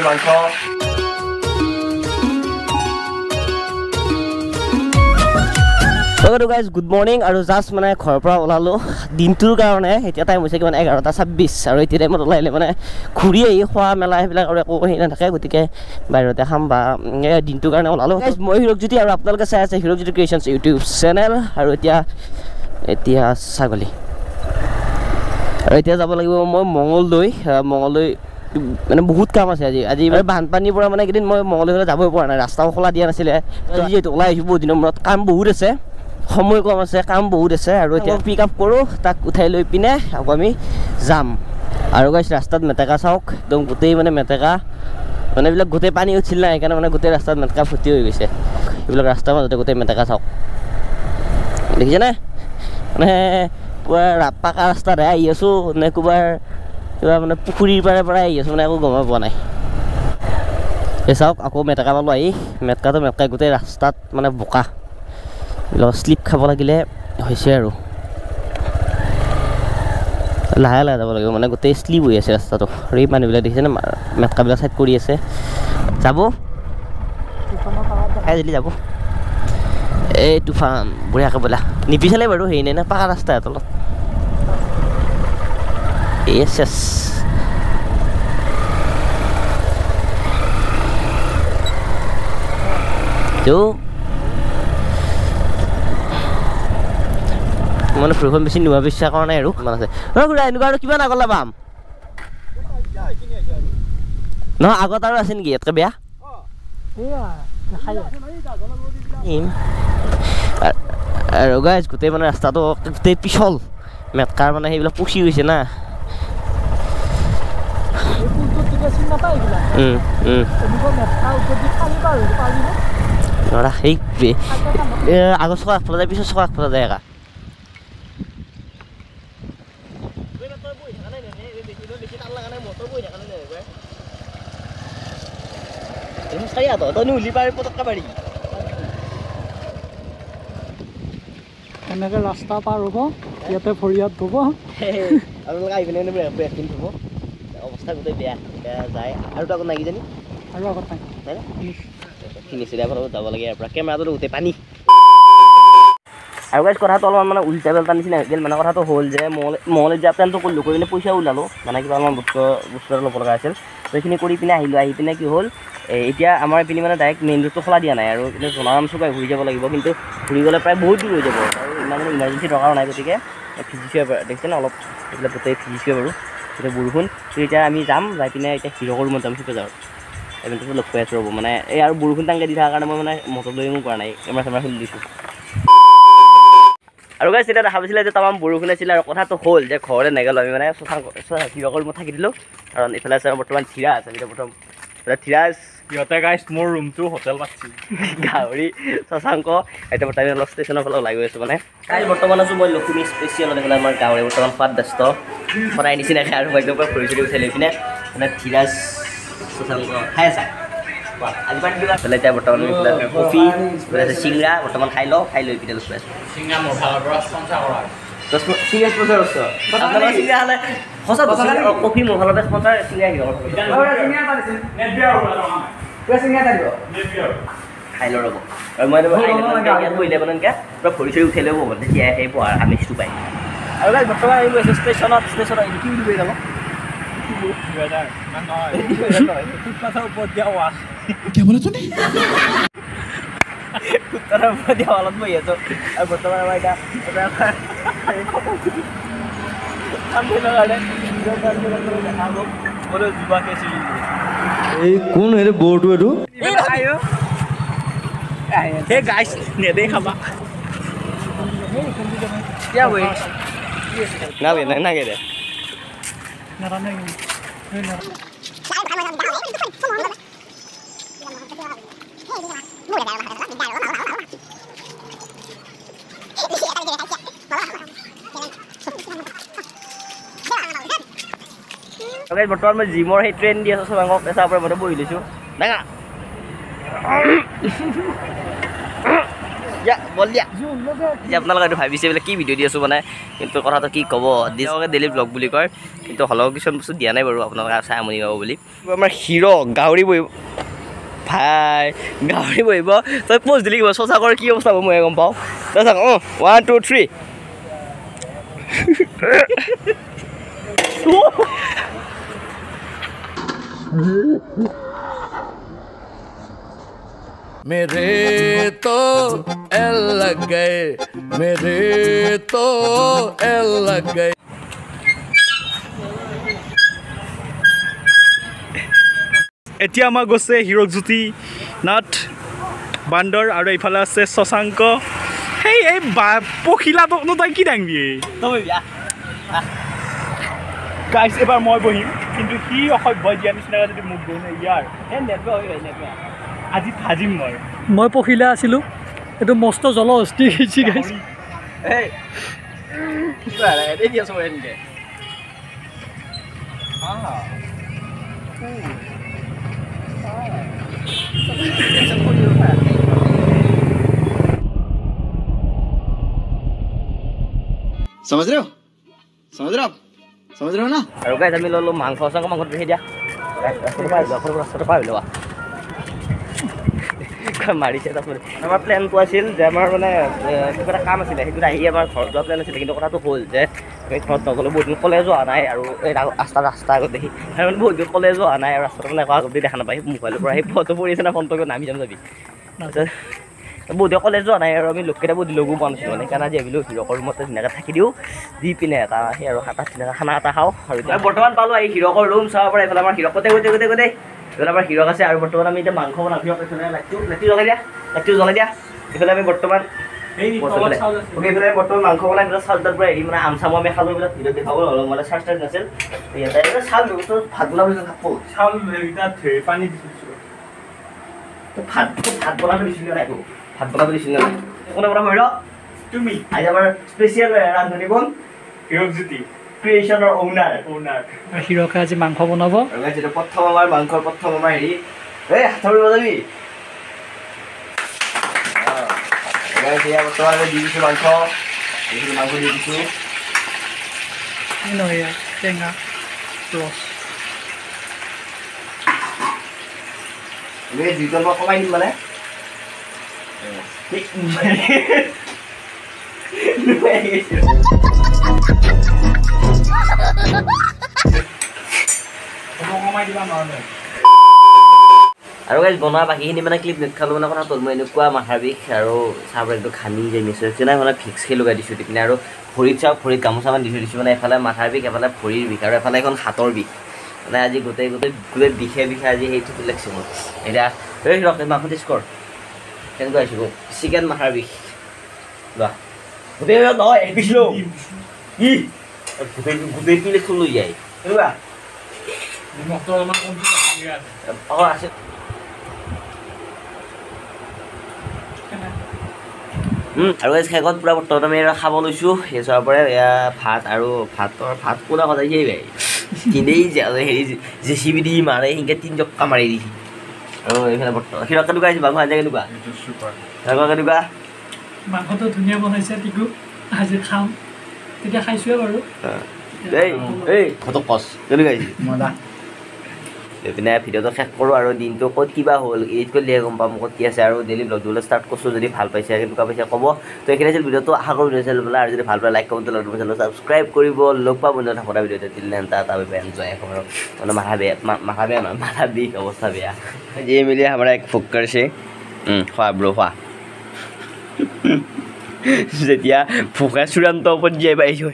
মাংস। Guys good morning. আৰু just মানে ঘৰৰ পৰা ওলালোঁ দিনটোৰ কাৰণে। এতিয়া টাইম হৈছে কিমান 11:26 আৰু এতিয়া টাইমত ওলাই আহিলে মানে ঘূৰি আহি খোৱা মেলা সেইবিলাক আৰু একো হেৰি নাথাকে, গতিকে বাহিৰতে খাম বা দিনটোৰ কাৰণে ওলালোঁ। গাইজ মই হিৰকজ্যোতি আৰু আপোনালোকে চাই আছে হিৰকজ্যোতি ক্ৰিয়েশ্যনছ ইউটিউব চেনেল। আৰু এতিয়া এতিয়া ছাগলী আৰু এতিয়া যাব লাগিব মই মঙলদৈ। মঙলদৈ মানে বহুত কাম আছে আজি। আজি মানে বানপানীৰ পৰা মানে এইকেইদিন মই মঙলদৈ যাবই পৰা নাই, ৰাস্তাও খোলা দিয়া নাছিলে। আজি যিহেতু ওলাই আহিছোঁ বহুত দিনৰ মূৰত, কাম বহুত আছে, সময় কম আছে, কাম বহুত আছে। আৰু এতিয়া পিক আপ কৰোঁ, তাক উঠাই লৈ পিনে আকৌ আমি যাম। আৰু গাইছ ৰাস্তাত মেটেকা চাওক, একদম গোটেই মানে মেটেকা, মানে এইবিলাক গোটেই পানী উঠিল নাই, সেইকাৰণে মানে গোটেই ৰাস্তাত মেটেকা ভৰ্তি হৈ গৈছে। এইবিলাক ৰাস্তাৰ মাজতে গোটেই মেটেকা চাওক, দেখিছেনে? মানে পূৰা পাকা ৰাস্তাতহে আহি আছোঁ নে ক'ৰবাৰ কিবা মানে পুখুৰীৰ পাৰে পৰাই আহি আছোঁ, মানে একো গমেই পোৱা নাই। এই চাওক আকৌ মেটেকা পালোঁ আহি, মেটেকাটো মেটেকাই গোটেই ৰাস্তাত মানে বোকা, শ্লিপ খাব লাগিলে হৈছে আৰু লাহে লাহে যাব লাগিব, মানে গোটেই শ্লিপ হৈ আছে ৰাস্তাটো। আৰু এই মানুহবিলাক দেখিছেনে মেটেকাবিলাক চাইড কৰি আছে, যাব খাই যদি যাব। এই তুফান বঢ়িয়াকৈ বোলা নিপিছালে বাৰু, হেৰি নাই না, পাকা ৰাস্তা তলত। এছ এছ তো মানে ভৰিখন বেছি নোহোৱা বিশ্বাস কৰা নাই আৰু ইমান আছে। খুৰা এনেকুৱা আৰু কিমান আগলৈ পাম? নহয় আগত আৰু আছে নেকি ইয়াতকৈ বেয়া? আৰু গাইজ গোটেই মানে ৰাস্তাটো গোটেই পিছল, মেটকাৰ মানে সেইবিলাক পচি গৈছে না। সেই আগৰ চকা আগফালে যায়, পিছৰ চকা আগফালে যায়। একা এনেকে ৰাস্তা পাৰ হ'ব, ইয়াতে ভৰি হাত ধুব, আপোনালোকে আহি পিনে ধুব। অৱস্থা গোটেই বেয়া যায়। আৰু আগত নাই কিজানি, আৰু আগত নাই ফিনিচিলে যাব লাগে ইয়াৰ পৰা। কেমেৰাটো গোটেই পানী। আৰু গাইজ কথাটো অলপমান মানে উল্টা পাল্টা নিচিনা হৈ গ'ল। মানে কথাটো হ'ল যে মঙলদৈত যোৱা প্লেনটো কৰিলোঁ, কৰি পিনে পইচা ওলালোঁ, মানে কিবা অলপমান বস্তু বস্তু এটা ল'ব লগা আছিল, সেইখিনি কৰি পিনে আহিলোঁ। আহি পিনে কি হ'ল, এতিয়া আমাৰ এইপিনে মানে ডাইৰেক্ট মেইন ৰোডটো খোলা দিয়া নাই আৰু কিন্তু জনাৰাম চুকাই ঘূৰি যাব লাগিব, কিন্তু ঘূৰি গ'লে প্ৰায় বহুত দূৰ হৈ যাব আৰু ইমান মানে ইমাৰ্জেঞ্চি দৰকাৰো নাই, গতিকে ভিজিছোৱে দেখিছেনে অলপ এইবিলাক গোটেই ভিজিছোৱে বাৰু, এতিয়া বৰষুণ। এতিয়া আমি যাম, যাই পিনে এতিয়া হিৰকৰ ৰুমত যাম, চুকে যাওঁ এভেণ্টটো লগ পাই আছোঁ ৰ'ব। মানে এই আৰু বৰষুণ টাংকে দি থকাৰ কাৰণে মই মানে মটৰ লৈ কৰা নাই, কেমেৰা চেমেৰা খুলি দিছোঁ। আৰু গাইজ তেতিয়া দেখা পাইছিলে যে তামাম বৰষুণ আছিলে। আৰু কথাটো হ'ল যে ঘৰলৈ নেগ'লোঁ আমি, মানে হিৰকৰ ৰুমত থাকি দিলোঁ, কাৰণ এইফালে আছে বৰ্তমান ধীৰাজ। আমি এতিয়া প্ৰথম ধীৰাজ সিহঁতে গাইজ মোৰ ৰুমটো হোটেল পাতিছে, গাহৰি শশাংক। এতিয়া বৰ্তমান অলপ ষ্টেচনৰ ফালে ওলাই গৈ আছোঁ। মানে কাইলৈ বৰ্তমান আছোঁ মই লখিমী স্পেচিয়েলত, এইফালে আমাৰ গাহৰি বৰ্তমান খোৱাত ব্যস্ত সদায় নিচিনাকৈ। আৰু মই একদম পূৰা ভৰি চৰি উঠাই লৈ পিনে মানে ধীৰাজ শশাংক খাই আছা আজি পানী দিবা। এতিয়া বৰ্তমান কফি চিংৰা বৰ্তমান খাই লওঁ, খাই লৈ পিনে লগ পাই আছোঁ। চিংৰা মোৰ ফালৰ পৰা স্পনচাৰ কৰা চিংৰা স্পনচাৰ কৰিছ আপোনালোকৰ? চিংৰা খালে সঁচা কফি মোৰ ফালৰ পৰা স্পনচাৰ, চিংৰা খাই লওঁ ৰ'ব। আৰু মই বহিলে মানে এনেকৈ পূৰা ভৰি চৰি উঠাই ল'ব, মানে তেতিয়া সেই পোৱাৰ আমেজটো পায়। আৰু গাইজ বৰ্তমান আমি গৈছোঁ ষ্টেচনত। ষ্টেচনত কি বুলি কৈ যাব ওপৰত বহি আছোঁ। আৰু বৰ্তমান আমাৰ এতিয়া এই কোন এইটো বৰটো এইটো নালাগে দে। বৰ্তমান মই জিমৰ সেই ট্ৰেইন দি আছোঁ শশাংকক পেচাৰ পৰা মতে বহি লৈছোঁ ডাঙা বল দিয়া। আপোনালোকে এইটো ভাবিছে বোলে কি ভিডিঅ' দি আছোঁ মানে, কিন্তু কথাটো কি ক'ব, দিনকে ডেইলি ব্লগ বুলি কয়, কিন্তু হ'লেও কিছুমান বস্তু দিয়া নাই বাৰু, আপোনালোকে চাই আমনি পাব বুলি। আমাৰ হিৰক গাহৰি বহিব ভাই, গাহৰি বহিব, তই প'জ দিলি কিবা শশাকৰ কি অৱস্থা হ'ব মই গম পাওঁ। তই চাওক, অঁ 1 2 3। मेरे तो एल लग गए, मेरे तो एल लग गए। এতিয়া আমাৰ গৈছে হিৰকজ্যোতি নাথ বান্দৰ আৰু এইফালে আছে শশাংক। সেই এই পখিলাটোকনো তই কি দাঙবি গাইছ? এবাৰ মই বহিম, কিন্তু সি অসভ্য দিয়া নিচিনাকৈ যদি মোক বহে ইয়াৰ আজি ভাজিম মই। মই পখিলা আছিলোঁ, এইটো মস্ত জলহস্তি আহিছে গাইছ। समझ रहे हो? समझ रहे हो आप? समझ रहे हो ना? আৰু গাইজ আমি ল'লোঁ মাংস, চাংস মাংসটো সেই দিয়া ৰাস্তাটো পাৰ হৈ লোৱা মাৰিছে। তাৰপিছত আমাৰ প্লেনটো আছিল যে আমাৰ মানে কিবা এটা কাম আছিলে, সেইটোত আহি আমাৰ ঘৰত যোৱা প্লেন আছিলে, কিন্তু কথাটো হ'ল যে আমি ঘৰত নগ'লোঁ, বহুত দিন কলেজো অহা নাই আৰু এই ৰাস্তা আগত দেখি মানে বহুত দিন কলেজো অহা নাই আৰু ৰাস্তাটো মানে একো আগত দেখা নাপায়, মোবাইলৰ পৰা সেই ফটো পৰি আছে না, ফোনটো নামি যাম যাবি। তাৰপিছত বহুত দিন কলেজো অহা নাই আৰু আমি লোককেইটা বহুত লগো পোৱা নাছিলোঁ মানে, সেইকাৰণে আজি ভাবিলোঁ হিৰকৰ ৰুমতে ধুনীয়াকৈ থাকি দিওঁ, দি পিনে এটা সেই আৰু সাত আঠ ধুনীয়াকৈ খানা এটা খাওঁ। আৰু বৰ্তমান পালোঁ আহি হিৰকৰ ৰুম চাব পৰা। এইফালে আমাৰ হিৰক গোটেই গোটেই গোটেই গোটেই এইফালে আমাৰ হিৰক আছে আৰু বৰ্তমান আমি এতিয়া মাংস বনাম। হিৰক এইফালে লাইটটো জ্বলাই দিয়া, লাইটটো জ্বলাই দিয়া। এইফালে আমি বৰ্তমান এইফালে বৰ্তমান মাংস বনাই এইফালে চাউল তাত পৰা হেৰি মানে আম চামো আমি খালোঁ, এইবিলাক ভিডিঅ'ত দেখাব নহ'লে মানে চাৰ্জ চাৰ্জ নাছিল। ইয়াতে চাউল ভাত বনাব থাকোঁ, চাউল পানী দিছিলোঁ, ভাত ভাত বনাব দিছিলোঁ নাই, ভাত বনাব দিছিলোঁ নাই। কোনে বনাব হিৰক? তুমি। আজি আমাৰ স্পেচিয়েল ৰান্ধনি কোন? হিৰকজ্যোতি ক্ৰিয়েশ্যনৰ অ'নাৰ। অ'নাৰ হিৰকে আজি মাংস বনাব। আৰু প্ৰথম আমাৰ মাংসৰ প্ৰথম আমাৰ হেৰি এই হাতৰি বজাবি। বৰ্তমান আমি দি দিছোঁ মাংস, মাংস দি দিছোঁ টেঙা ৰস। জুইটো অলপ কমাই দিম মানে। আৰু গাইজ বনোৱা বাকীখিনি মানে ক্লিপ নেখালোঁ মানে কথাটো মই এনেকুৱা মাথাৰ বিষ আৰু চাহৰ একদম ঘামি যায় মিছ নাই মানে ভিক্সকে লগাই দিছোঁ দি পিনে আৰু ভৰিত চাওক, ভৰিত গামোচা মান দি থৈ দিছোঁ মানে এফালে মাথাৰ বিষ, এফালে ভৰিৰ বিষ আৰু এফালে এখন হাতৰ বিষ, মানে আজি গোটেই গোটেই গোটেই বিষে বিষে আজি সেইটো লাগিছে মোৰ। এতিয়া এই মাংস টেষ্ট কৰ কেনেকুৱা হৈছে, চিকেন মাথাৰ বিষ লোৱা গোটেই নহয় এপিচ লওঁ ই গোটেই গোটেই প্লেটখন লৈ যায় কেনেকুৱা অঁ আছে। আৰু এই শেষত পূৰা বৰ্তমান আমি খাব লৈছোঁ। সেই চোৱাৰ পৰাই এয়া ভাত আৰু ভাতৰ ভাত কোনা কথা সেই ভাই কিনেই হেৰি জে চি বি দি মাৰে সেনেকৈ 3 জক্কা মাৰি দিছে। আৰু এইফালে বৰ্তমান হিৰক কেনেকুৱা হৈছে মাংস আঞ্জা কেনেকুৱা? কেনেকুৱা মাংসটো ধুনীয়া বনাইছে টিকু, আজি খাম তেতিয়া খাইছোৱে বাৰু। এই এই ফটো কচ কেনেকুৱা হৈছে মজা। এইপিনে ভিডিঅ'টো শেষ কৰোঁ আৰু দিনটো ক'ত কিবা হ'ল এডিট কৰিলেহে গম পাম ক'ত কি আছে। আৰু ডেইলি ব্লগ দিবলৈ ষ্টাৰ্ট কৰিছোঁ, যদি ভাল পাইছে কেনেকুৱা পাইছে ক'ব। তো এইখিনি আছিল ভিডিঅ'টো, আশা কৰোঁ ভিডিঅ' চাই পেলাই আৰু যদি ভাল পায় লাইক কমেণ্ট লগত ছাবস্ক্ৰাইব কৰিব। লগ পাব বন্ধু থাকোঁতে ভিডিঅ'টো দিলে তাৰ বাবে এনজয় এখন মানে মাথা বেয়া, মাথা বেয়া নহয় মাথা বিষ অৱস্থা বেয়া। ये मिले हमारा एक फुक्कर से খোৱা ব্ৰ খোৱা। যেতিয়া ভোকা চূড়ান্ত পৰ্যায় পাইছোঁ।